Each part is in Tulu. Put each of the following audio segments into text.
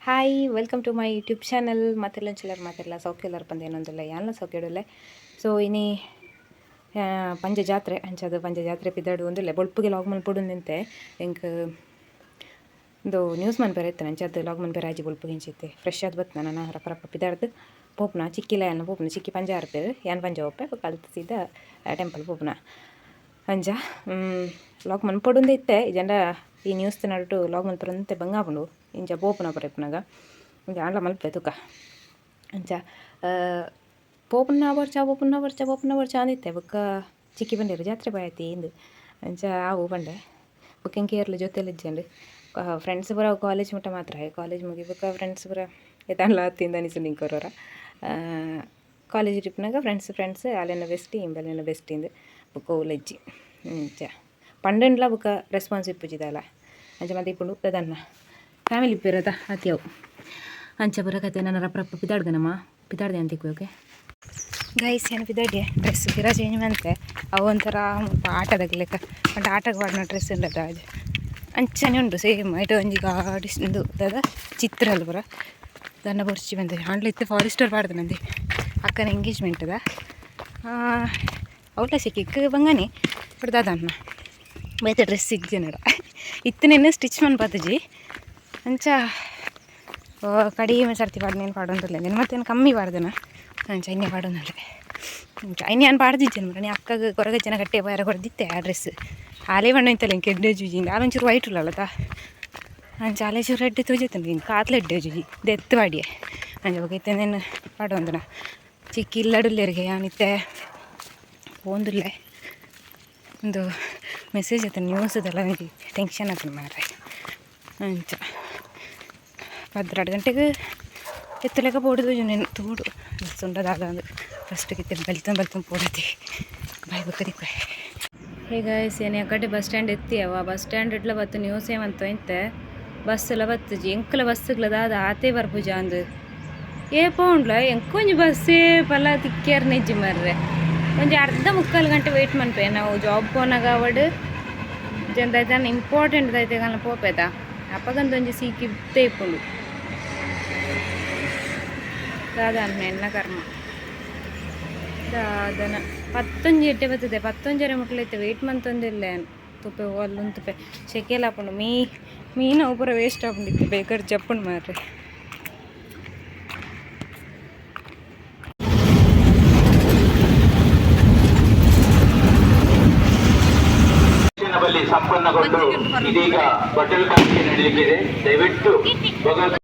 Hi, welcome to my YouTube channel. ಮಾತೆಲ್ಲ ಮಾತೆಲ್ಲ ಸೌಖ್ಯಲ್ಲರ್ ಪಂದ್ ಏನೊಂದುಲ್ಲ ಯಾನ್ಲ ಸೌಖ್ಯಡುಲ್ಲೆ. ಸೊ ಇನಿ ಪಂಜ ಜಾತ್ರೆ ಅಂಚಾದ್ ಪಂಜ ಜಾತ್ರೆ ಪಿದಾಡು ಉಂದುಲ್ಲೆ ಬೊಲ್ಪುಗೆ ಲಾಗ್ ಮಲ್ಪೊಡು ನಿಂತೆ ಎಂಕ್ ಉಂದು ನ್ಯೂಸ್ ಮನ್ಪೆರೆ ಇತ್ತುಂಡು. ಅಂಚಾದ್ ಲಾಗ್ ಮನ್ಪೆರೆ ಆಜಿ. ಬೊಲ್ಪುಗೆ ಇಂಚಿತ್ತೆ ಫ್ರೆಶ್ ಆದ್ ಬತ್ತ್ನ ನನ ರಪ್ಪ ರಪ್ಪ ಪಿದಾಡ್ದು ಪೋಪುನ ಚಿಕ್ಕಿಲ ಯಾನ್ ಪೋಪುನ ಚಿಕ್ಕಿ ಪಂಜ ಆರ್ಪೆರ್ ಯಾನ್ ಪಂಜ ಪೋಪೆ ಬೊಕ್ಕ ಅಲ್ತ್ ಸೀದಾ ಟೆಂಪಲ್ ಪೋಪುನ. ಅಂಚ ಲಾಗ್ ಮನ್ಪೊಡುಂದು ಇತ್ತೆ ಇಜ್ಜಂಡ ಈ ನ್ಯೂಸ್ ನಡುಟು ಲಾಗ್ ಮನ್ಪೆರೆ ಒಂತೆ ಬಂಗ ಆಪುಂಡು. ಇಂಚ ಪೋಪುನ ಪೂರ ಇಪ್ಪುನಗ ಇಂಚ ಆಂಡ ಮಲ್ಪೆ ತುಕ. ಅಂಚ ಪೋಪುನ ಬೊರ್ಚ ಪೋಪುನ ಬೊರ್ಚ ಪೋಪುನ ಬೊರ್ಚ ಅಂದಿತ್ತೆ. ಬೊಕ್ಕ ಚಿಕ್ಕಿ ಪಂಡೆರ್ ಜಾತ್ರೆ ಪೋಯತಿ ಇಂದು. ಅಂಚ ಆವು ಪಂಡೆ. ಬೊಕ್ಕ ಎಂಕ್ ಏರ್ಲ ಜೊತೆಲಿ ಇಜ್ಜಂಡ್. ಫ್ರೆಂಡ್ಸ್ ಪೂರ ಕಾಲೇಜ್ ಮುಟ್ಟ ಮಾತ್ರ. ಕಾಲೇಜ್ ಮುಗಿ ಬೊಕ್ಕ ಫ್ರೆಂಡ್ಸ್ ಪೂರ ಏತಾಂಡಲ ಆತಿಂದ ಅನಿಸುಂಡು ಎಂಕ್ ಒರೊರ. ಕಾಲೇಜ್ ಇಪ್ಪುನಗ ಫ್ರೆಂಡ್ಸ್ ಫ್ರೆಂಡ್ಸ್ ಅಲೆನ ಬೆಸ್ಟಿ ಇಂಬೆಲೆನ ಬೆಸ್ಟಿ ಇಂದ್ ಬೊಕ್ಕ ಓಲ ಇಜ್ಜಿ. ಇಂಚ ಪಂಡಂಡ್ಲ ಬೊಕ್ಕ ರೆಸ್ಪಾನ್ಸ್ ಇಪ್ಪುಜಿ ದಾಲ. ಅಂಚ ಮಾತ ಇಪ್ಪುಂಡು ದಾದನ್ನ ಫ್ಯಾಮಿಲಿ ಇಪ್ಪೆರತ ಆತಿ ಅವು. ಅಂಚ ಪೂರ ಕತೆ. ನನ ರಪ್ಪ ರಪ್ಪ ಪಿದಾಡ್ಗನಮ್ಮ ಪಿದಾಡ್ದೆ ಅಂತ. ಓಕೆ ಗೈಸ್, ಏನು ಪಿದಾಡ್ಯೆ. ಡ್ರೆಸ್ ಪಿರ ಚೇಂಜ್ ಮಂತೆ. ಅವು ಒಂಥರ ಆಟದಾಗ ಲೆಕ್ಕ ಪಂಡ ಆಟಗ್ ಪಾಡುನ ಡ್ರೆಸ್ ಉಂಡತ ಅಂಚನೆ ಉಂಡು ಸೇಮ್. ಐಟ್ ಒಂಜಿ ಗಾಡಿ ಉಂದು ದಾದ ಚಿತ್ರ ಅಲ್ಲ ಪೂರ ದಾನ್ನ ಬೊರ್ಚಿ ಬಂದೆ. ಆಂಡ್ಲ ಇತ್ತೆ ಫಾರೆಸ್ಟರ್ ಪಾಡ್ದನಂದೆ ಅಕ್ಕನ ಎಂಗೇಜ್ಮೆಂಟ್ದ. ಅವಳ ಸಿಕ್ಕಿಕ್ ಬಂಗಾನೆ ಬಟ್ ದಾದನ್ನ ಬೇತೆ ಡ್ರೆಸ್ ಸಿಗ್ಜನಡ ಇತ್ತನೇನು ಸ್ಟಿಚ್ ಮನ್ಪತ್ತುಜಿ. ಅಂಚ ಕಡಿಮೆ ಸರ್ತಿ ಪಾಡ್ನೇನು ಪಾಡೊಂದುಲ್ಲೆ ನಿನ್ನ ಮತ್ತೇನು ಕಮ್ಮಿ ಪಾಡ್ದನ. ಅಂಚ ಇನ್ನೆ ಪಾಡೊಂದುಲ್ಲೆ. ಅಂಚ ಇನ್ನು ಯಾನ್ ಪಾಡ್ದಿಜ್ಜೆನ್ ಮರ. ಅಕ್ಕಗ್ ಕೊರಗಜ್ಜನ ಕಟ್ಟೆ ಪೋಯರ ಕೊರ್ದಿತ್ತೆ ಆ ಡ್ರೆಸ್. ಆಲೇ ಬಣ್ಣ ಇತ್ತಲ್ಲ ಇಂಕ ಎಡ್ಡೆ ಜೂಜಿ. ಆಲ್ ಒಂಚೂರು ವೈಟ್ ಉಲ್ಲಲತ. ಅಂಚ ಆಲೇ ಚೂರು ಎಡ್ಡೆ ತೋಜುತ್ತುಂಡು. ಇಂಕ ಆತ್ಲ ಎಡ್ಡೆ ಜೂಜಿ ದೆತ್ತ್ ಪಾಡಿಯೆ. ಅಂಚ ಬೊಕ ಇತ್ತೆ ಪಾಡೊಂದುನ ಚಿಕ್ಕಿ ಇಲ್ಲಡುಲ್ಲೆರ್ಗೆ. ಯಾನಿತ್ತೆ ಪೋಂದುಲ್ಲೆ. ಒಂದು ಮೆಸೇಜ್ ಆತ ನ್ಯೂಸ್ ಅದೆಲ್ಲ ಒಂಜಿ ಟೆನ್ಷನ್ ಆತುಂಡು ಮಾರ್ರೆ. ಅಂಚ 12 ಗಂಟೆಗೆ ಎತ್ತುಲೆಕ ಪೋಡು ತೋಜುಂಡು. ತೂಡು ಬಸ್ ಉಂಡ ದಾದ. ಫಸ್ಟ್ಗೆ ಇತ್ತೆ ಬಲ್ತೊಂದು ಬಲ್ತೊಂದು ಪೋಡತಿ. ಬಾಯ್, ಬೊಕ್ಕ ತಿಕ್ಕುವೆ. ಹೇ ಗಾಯ್ಸ್, ಏನೇ ಕಡೆ ಬಸ್ ಸ್ಟ್ಯಾಂಡ್ ಎತ್ತಿಯವ. ಬಸ್ ಸ್ಟ್ಯಾಂಡ್ ಇಡ್ಲ ಬತ್ತು ನ್ಯೂಸ್ ಏಮಂತ ಇಂತೆ ಬಸ್ ಎಲ್ಲ ಬತ್ತುಜಿ. ಎಂಕಲ ಬಸ್ಸುಗ್ಲ ದಾದ ಆತೇ ಬರ್ಪುಜ ಅಂದು ಏಪ ಉಂಡ್ಲ. ಎಂಕೊಂಜಿ ಬಸ್ಸೇ ಪಲ ತಿಕ್ಕಿಯರ್ ನಿಜ್ಜಿ ಮರ್ರೆ. ಒಂಜಿ ಅರ್ಧ ಮುಕ್ಕಾಲು ಗಂಟೆ ವೇಟ್ ಮನ್ಪೆ. ನಾವು ಜಾಬ್ ಪೋನಾಗ ಅವಡ್ ಜನ ಇಂಪಾರ್ಟೆಂಟ್ ದೈತೆ ಗಲ್ಲ ಪೋಪೆದ ಅಪಗಂತ ಒಂಜಿ ಸೀಕಿ ಇತ್ತೇ ಇಪ್ಪುಂಡು. ದಾದ ಎನ್ನ ಕರ್ಮ ದಾದನ. ಪತ್ತೊಂಜಿ ಎಟ್ಟೆ ಬರ್ತದೆ. ಪತ್ತೊಂಜರೆ ಮುಟ್ಲ ಇತ್ತೆ ವೇಟ್ ಮಂತೊಂದಿಲ್ಲ. ತುಪ್ಪೆ ಅಲ್ಲುಂತುಪೆ ಸೆಕೆಲ ಆಪುಂಡು. ಮೀ ಮೀನು ಅವು ಪೂರ ವೇಸ್ಟ್ ಆಪುಂಡು. ಇತ್ತೆ ಬೇಕಾದ್ರೆ ಜಪ್ಪುಂಡು ಮಾರ್ರೆ. ಬಲ್ಲಿ ಸಂಪನ್ನಗೊಂಡು ಇದೀಗ ಬಟ್ಟಲು ಕಾಣಿಕೆ ನಡೆಯಲಿಕ್ಕಿದೆ. ದಯವಿಟ್ಟು ಬಗಲ್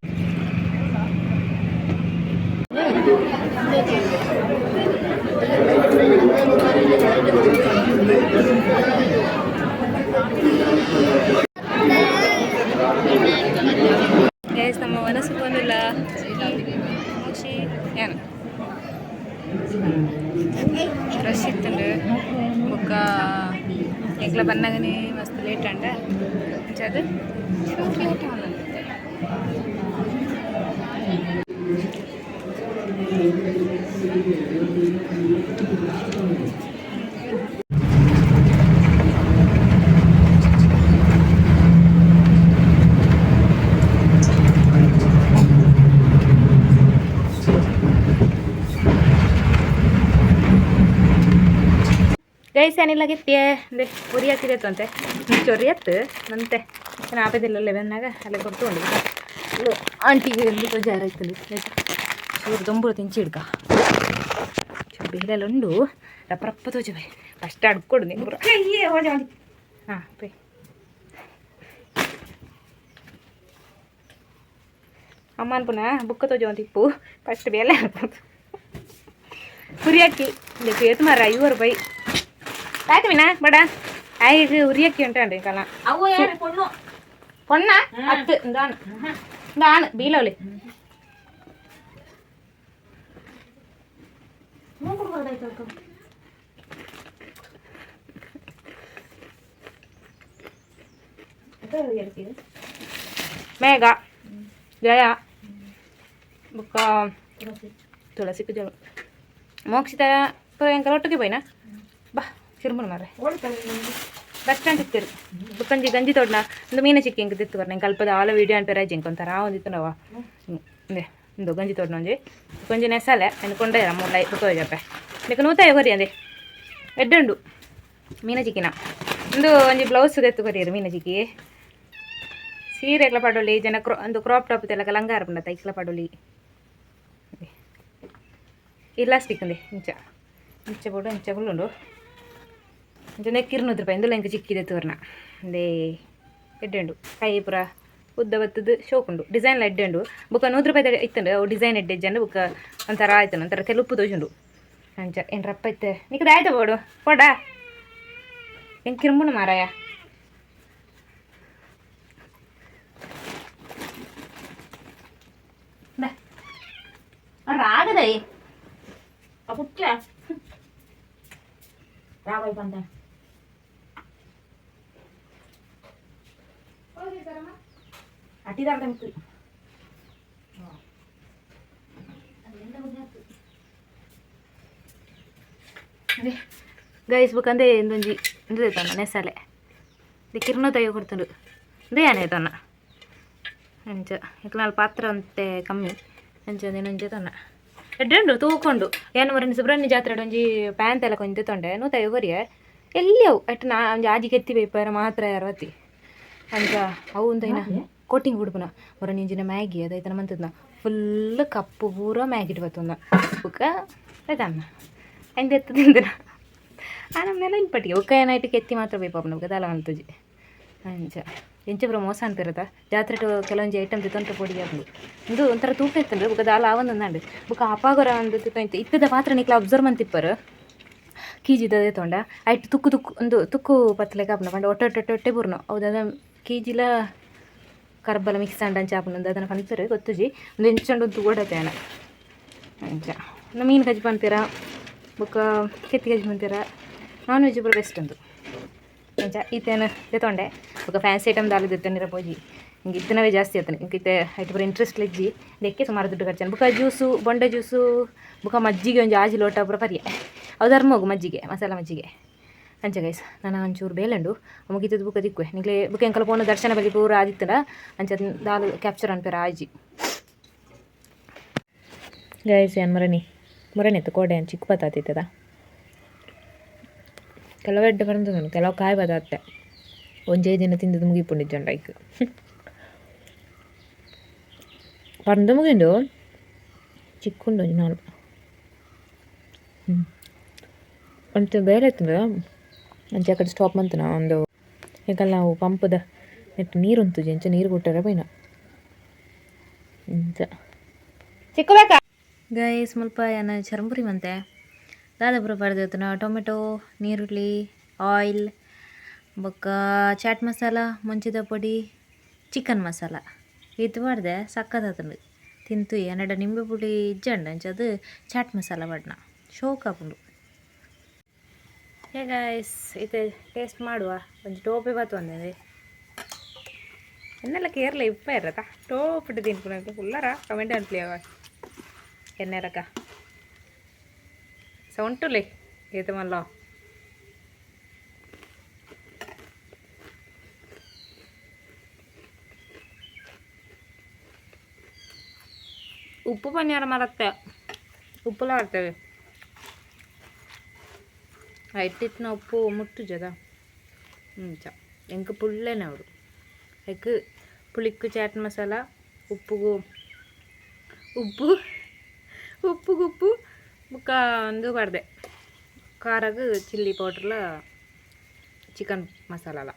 ಗೈಸ್, ನಮ್ಮ ಮನಸ್ಸು ಬಂದಿಲ್ಲ ಮೋಕ್ಷಿ ಏನು ರಶ್ ಇತ್ತುಂಡು. ಬೊಕ್ಕ ಎಂಕ್ಲ ಬನ್ನಗನೆ ಮಸ್ತ್ ಲೇಟ್ ಅಂಡ. ಅಂಚ ಅದು ಚೂರು ಲೇಟ್ ಆವೊಂದುಂಡು. ಗೈಸ್, ಏನಿಲ್ಲ ಗೆತ್ತಿಯೆ ಅಂದೆ ಉರಿ ಹಾಕಿದೆ ಅಂತೆ ಚೊರಿ ಅತ್ತು ನಂತೆ ನಾನು ಆಪೆದಿಲ್ಲ ಬಂದಾಗ ಅಲ್ಲೇ ಕೊಡ್ತು ಉಂಡು. ಆಂಟಿಗೆ ಎಲ್ಲಿ ಜಾರ ಆಯ್ತದೆ. ಚೂರು ದೊಂಬುರು ತಿಂಚಿ ಹಿಡ್ಕ ಚೂರು ಬೇಲೆಲ್ಲ ಉಂಡು. ರಪ್ಪ ರಪ್ಪ ತೋಜವೆ. ಫಸ್ಟ್ ಅಡ್ಕೊಡು ನೀನು ಪೂರ. ಹಾಂ ಪೇ ಅಮ್ಮ ಅನ್ಪುನ ಬುಕ್ಕ ತೋಜ ಇಪ್ಪು. ಫಸ್ಟ್ ಬೇಲೆ ಅನ್ಬೋದು. ಉರಿಯಾಕಿ ಏತು ಮಾರ 50 ರೂಪಾಯಿ ಆಯ್ತು ಮೀನಾ ಬಡ ಆಯ್ತು. ಉರಿಯಕ್ಕಿ ಉಂಟು ಕಲ. பொண்ணா அத்து இந்த ஆணு இந்த ஆணு பீலோலி. ಮೇಘ ಜಯ ಬೊಕ್ಕ ತುಳಸಿ ಪೂಜೆ ಮೋಕ್ಷಿತ ಪೂರ ಎಂಕಲ ಒಟ್ಟಿಗೆ ಪೋಯಿನ. ಬಾ ಚಿರುಮುರು ಮಾರ್ರೆ. ಬಸ್ ಸ್ಟ್ಯಾಂಡ್ ಇತ್ತಿರು ಬುಕ್ಕಂಜಿ ಗಂಜಿ ತೋಡ್ನ ಒಂದು ಮೀನ ಚಿಕ್ಕಿ ಇಂಕ್ ತಿತ್ತು ಬರ್ನ ಕಲ್ಪದ ಆಲ ವೀಡಿಯೋ ಅನ್ಪೇರ ಜಿಂಕ್ ಒಂಥರ ಒಂದಿತ್ತು ಇಂದೆ ಇಂದು ಗಂಜಿ ತೋಡ್ನ ಒಂಜಿ ಒಂಜಿ ನೆಸಾಲೆ ಅನ್ಕೊಂಡೆ ಮೂಲ ಬುಕ್ಕ ಹೋಜಪ್ಪೆ ನಿಕ್ ನೂತಾಯ ಕೊರಿ ಅಂದೆ ಎಡ್ಡುಂಡು ಮೀನ ಚಿಕ್ಕಿನ ಒಂದು ಒಂಜಿ ಬ್ಲೌಸ್ ದೆತ್ತು ಕೊರಿಯರು ಮೀನ ಚಿಕ್ಕಿ ಸೀರೆಗ್ಲ ಪಡೋಲಿ ಜನ ಕ್ರೋ ಒಂದು ಕ್ರಾಪ್ ಟಾಪ್ ತೆಲಕ ಲಂಗಾರ ಪಂಡ ತೈಕ್ಲ ಪಡೋಲಿ ಇಲಾಸ್ಟಿಕ್ ಅಂದೆ ಇಂಚ ಇಂಚ ಬೋಡು ಇಂಚ ಫುಲ್ ಇಂಚ ನೆಕ್ 200 ರೂಪಾಯಿ ಇಂದುಲ ಇಂಕ ಚಿಕ್ಕಿದೆ ತೋರ್ನ ಅಂದೇ ಎಡ್ಡೆ ಕೈ ಪೂರ ಉದ್ದ ಬತ್ತದ ಶೋಕುಂಡು ಡಿಸೈನ್ ಎಡ್ಡೆ ಉಂಡು ಬೊಕ್ಕ 100 ರೂಪಾಯಿ ಇತ್ತುಂಡು ಅವು ಡಿಸೈನ್ ಎಡ್ಡೆ ಜನ ಬೊಕ್ಕ ಒಂಥರ ಆಯ್ತು ಒಂಥರ ತೆಲುಪು ತೋಜುಂಡು ಅಂಚ ಏನು ರಪ್ಪ ಇತ್ತೆ ನಿಕ್ಕದ ಆಯ್ತಾ ಬೋಡು ಪೋಡಾ ಎಂಕ್ ಕಿರ್ಮುನ ಮಾರಾಯ ರಾಗದೈ ಪುಟ್ಟ ರಾಬೈ ಬಂದ ಅಟ್ಟಿದಾರ್ದ ಮಿಕ್ಕು ಗೈಸ್ ಬುಕ್ಕಂದೆ ಇಂದೊಂಜಿ ಇಂದು ತನ್ನ ನೆಸಲೆ ಕಿರ್ನೋ ತಯ್ಯೋ ಕೊಡ್ತುಂಡು ಇಂದು ಯಾನೆ ತನ್ನ ಅಂಚ ಇಕ್ಲಾಲ್ ಪಾತ್ರ ಅಂತೆ ಕಮ್ಮಿ ಅಂಚ ಒಂದಿನೊಂಜಿ ತನ್ನ ಎಡ್ಡೆ ತೂಕೊಂಡು ಏನು ಮರನಿ ಸುಬ್ರಹ್ಮಣ್ಯ ಜಾತ್ರೆ ಒಂಜಿ ಪ್ಯಾಂತ್ ಎಲ್ಲ ಕೊಂಚ ತೊಂಡೆ ನೂತಯ್ಯೋ ಕೊರಿಯೆ ಎಲ್ಲಿ ಅವು ಅಟ್ ನಾ ಒಂಜಿ ಆಜಿ ಕೆತ್ತಿ ಬೇಪಾರ ಮಾತ್ರ ಅರವತ್ತಿ ಅಂಚ ಅವು ಒಂದೈನ ಕೋಟಿಂಗ್ ಉಡುಪುನ ಹೊರ ನಿಂಜಿನ ಮ್ಯಾಗಿ ಅದೈತನ ಮಂತದ್ನ ಫುಲ್ ಕಪ್ಪು ಪೂರ ಮ್ಯಾಗಿಟ್ ಬತ್ತುಂದ ಬುಕ್ಕ ಆಯ್ತಣ್ಣ ಅಂದ ಎತ್ತು ತಿಂದಿನ ಆ ನಮ್ಮನೆಲ್ಲ ಇನ್ಪಟ್ಟಿಗೆ ಬುಕ್ಕ ಏನಾಯ್ತು ಕೆತ್ತಿ ಮಾತ್ರ ಬೇಪಾಪನ ಬುಕ್ಕ ದಾಲ ಮಂತುಜಿ ಅಂಚ ಎಂಚ ಪೂರ ಮೋಸ ಅನ್ಪಿರತ್ತ ಜಾತ್ರೆ ಕೆಲವೊಂಜಿ ಐಟಮ್ ತಿತ್ತೊಂಟ ಪೊಡಿ ಆಪುಂಡು ಇಂದು ಒಂಥರ ತೂಕ ಇತ್ತಂದ್ರೆ ಬುಕ್ಕ ದಾಲ ಆವೊಂದು ಬುಕ್ಕ ಅಪಾಗೊರ ಒಂದು ತಿತ್ತೊಂತು ಇತ್ತದ ಪಾತ್ರ ನಿಕ್ಲ ಅಬ್ಸರ್ವ್ ಮಂತಿಪ್ಪರು ಕೀಜಿದದೇ ತೊಂಡ ಐಟ್ ತುಕ್ಕು ತುಕ್ಕು ಒಂದು ತುಕ್ಕು ಪತ್ತಲೆಕ ಆಪುಂಡು ಪಂಡ ಒಟ್ಟೆ ಒಟ್ಟೆ ಒಟ್ಟೆ ಬೂರ್ನು ಹೌದಾದ ಕೀಜಿಲ ಕರ್ಬಲ ಮಿಕ್ಸ್ ಆಂಡ್ ಅಂಚ ಆಪುಂಡು ಅದನ್ನ ಪನ್ಪೆರ್ ಗೊತ್ತುಜಿ ಒಂದು ಎಂಚಂಡು ಒಂದು ಓಡತೆ ಅಂಚ ಮೀನು ಕಜ್ಜಿ ಪನ್ಪೆರ ಬೊಕ್ಕ ಕೆತ್ತಿ ಕಜ್ಜಿ ಪನ್ಪೆರ ನಾನ್ ವೆಜ್ ಪೂರ ಬೆಸ್ಟ್ ಉಂದು ಅಂಚ ಈತೇನು ದೆತೊಂಡೆ ಬೊಕ್ಕ ಫ್ಯಾನ್ಸಿ ಐಟಮ್ ದಾಲ ದೆತ್ತೊಂಡಿರ ಪೋಜಿ ಇಂಕ್ ಇತ್ತನವೇ ಜಾಸ್ತಿ ಆತನೆ ಇಂಕ್ ಇತ್ತೆ ಐಟ್ ಪೂರ ಇಂಟ್ರೆಸ್ಟ್ ಲೆಜ್ಜಿ ದೆಕ್ಕೆ ಸುಮಾರು ದುಡ್ಡು ಖರ್ಚಾನ ಬೊಕ್ಕ ಜ್ಯೂಸು ಬೊಂಡ ಜ್ಯೂಸು ಬೊಕ್ಕ ಮಜ್ಜಿಗೆ ಒಂಜಿ ಆಜಿ ಲೋಟ ಪೂರ ಪರ್ಯೆ ಅವು ಧರ್ಮೋಗು ಮಜ್ಜಿಗೆ ಮಸಾಲ ಮಜ್ಜಿಗೆ ಅಂಚ ಗೈಸ್ ನಾನು ಒಂಚೂರು ಬೇಲೆಂಡು ಮುಗಿತದ ಬುಕ್ಕ ದಿಕ್ಕುವೆ ನಿಕ್ಲೆ ಬುಕ್ಕ ಎಂಕಲ ಪೋನ ದರ್ಶನ ಬಲಿ ಪೂರ ಆದಿತ್ತಡ ಅಂಚ ದಾಲು ಕ್ಯಾಪ್ಚರ್ ಅನ್ಪೇರ ಆಜಿ ಗೈಸ್ ಏನು ಮರಣಿ ಮುರಣಿ ಇತ್ತು ಕೋಡೆ ಚಿಕ್ಕ ಬತ್ತಾತಿತ್ತದ ಕೆಲವು ಎಡ್ಡೆ ಬರಂತದನು ಕೆಲವು ಕಾಯಿ ಬದಾತ್ತೆ ಒಂಜೇ ದಿನ ತಿಂದದ್ದು ಮುಗಿಪುಂಡಿಜ್ಜಂಡ ಐಕ್ ಪಂದ ಮುಗಿಂಡು ಚಿಕ್ಕುಂಡು ಒಂಜಿ ನಾಲ್ ಒಂತೆ ಬೇರೆ ಇತ್ತಂದ್ರೆ ಅಂಚೆ ಆ ಕಡೆ ಸ್ಟಾಪ್ ಮಂತನ ಒಂದು ಎಂಕಲ್ ನಾವು ಪಂಪದ ನೆಟ್ ನೀರು ಉಂತುಜಿ ಅಂಚ ನೀರು ಕೊಟ್ಟಾರ ಪೈನ ಇಂಚ ಚಿಕ್ಕ ಬೇಕಾ ಗೈಸ್ ಮುಲ್ಪ ಏನ ಚರಂಪುರಿ ಮಂತೆ ದಾದ ಪೂರ ಪಾಡ್ದಿತ್ತುನ ಟೊಮೆಟೊ ನೀರುಳ್ಳಿ ಆಯಿಲ್ ಬೊಕ್ಕ ಚಾಟ್ ಮಸಾಲ ಮುಂಚಿದ ಪೊಡಿ ಚಿಕನ್ ಮಸಾಲ ಈತ್ ಪಾಡ್ದೆ ಸಕ್ಕತ್ತಾತುಂಡು ತಿಂತು ಎನ್ನಡ ನಿಂಬೆ ಪುಡಿ ಇಜ್ಜಂಡ ಅಂಚ ಅದು ಚಾಟ್ ಮಸಾಲ ಪಾಡ್ನ ಶೋಕ್ ಆಪುಂಡು. ಹೇ ಗಾಯ್ಸ್, ಇತ್ತೆ ಟೇಸ್ಟ್ ಮಾಡುವ ಒಂಜಿ ಟೋಪೆ ಬತ್ತೊಂದೆ ಎನ್ನೆಲ್ಲ ಕೇರಳ ಇಪ್ಪ ಇರತ್ತ ಟೋಪಿಟ್ಟು ತಿನ್ಪುನ ಫುಲ್ಲರ ಕಮೆಂಟ್ ಅನ್ಪ್ಲಿ ಅವ ಎನ್ನೆರಕ ಸೌಂಟುಲೆ ಏತ ಮಲ್ಲ ಉಪ್ಪು ಪನಿಯಾರ ಮರತ್ತೆ ಉಪ್ಪುಲ ಬರ್ತೇವೆ ಐಟಿತ್ನ ಉಪ್ಪು ಮುಟ್ಟು ಜದ ಇಂಚ ಎಂಕ್ ಪುಲ್ಲೆನೆ ಅವರು ಎಗ್ ಪುಳಿಕ್ಕು ಚಾಟ್ ಮಸಾಲ ಉಪ್ಪುಗು ಉಪ್ಪು ಉಪ್ಪುಗು ಉಪ್ಪು ಬುಕ್ಕ ಒಂದು ಪಾಡ್ದೆ ಖಾರಗ್ ಚಿಲ್ಲಿ ಪೌಡ್ರ್ಲ ಚಿಕನ್ ಮಸಾಲಲ.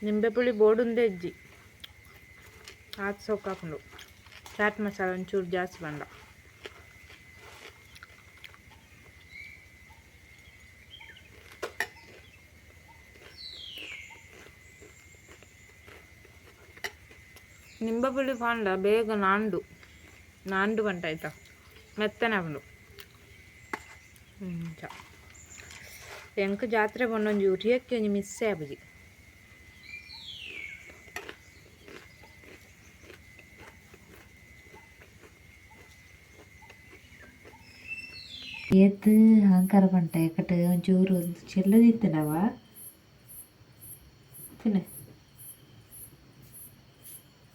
ನಿಂಬೆ ಪುಳಿ ಬೋಡುಂದೇ ಇಜ್ಜಿ ಆತ್ ಸೋಕಾಪುಂಡು ಚಾಟ್ ಮಸಾಲ ಒಂಚೂರು ಜಾಸ್ತಿ ಬಂಡ. ನಿಂಬೆ ಪುಳಿ ಪಾಂಡ ಬೇಗ ನಾಂಡು ನಾಂಡು ಬಂಟ ಆಯ್ತಾ ಮೆತ್ತನೆ ಆಪುಂಡು ಇಂಚ ಎಂಕ್ ಜಾತ್ರೆ ಪಂಡ ಒಂಜಿ ಉರಿಯಕ್ಕೆ ಒಂಜಿ ಮಿಸ್ಸೇ ಆಪುಜಿ. ಏತ್ ಅಹಂಕಾರ ಪಂಟ ಎಕಟ್ ಒಂಚೂರು ಚೆಲ್ಲುದಿತ್ತಿನವ ತಿನ್ನೆ.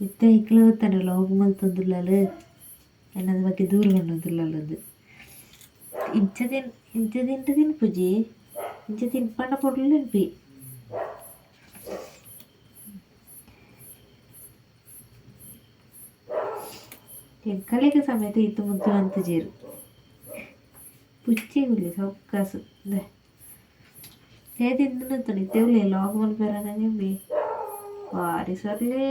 ಇತ್ತೆ ಐಕ್ಲ ಗೊತ್ತುಂಡು ಲಾಗ್ ಮಲ್ತೊಂದುಲ್ಲಲ್ ಎನ್ನದ ಬಗ್ಗೆ ದೂರ ಪಂಡೊಂದುಲ್ಲಲ್ ಇಂಚ ತಿನ್ ಇಂಚ ತಿಂಡ ತಿನ್ಪುಜಿ ಇಂಚ ತಿನ್ಪಂಡ ಪೊರ್ಲು ತಿನ್ಪಿ. ಎಂಕಲೆಗ್ ಸಮೇತ ಇತ್ತೆ ಮುದ್ದು ಮಂತುಜೆರ್ ಪುಚ್ಚೆಗುಲ್ಲೆ ಸೊಕ್ಕಾಸು ಇಂದೆ ದಾಯೆ ತಿಂದುಂಡು ತೂಲೆ ಇತ್ತೆ ಉಲ್ಲೆ ಲಾಗ್ ಮಲ್ಪೆರೆ ಬಾರಿ ಸೊರ್ಲೆ.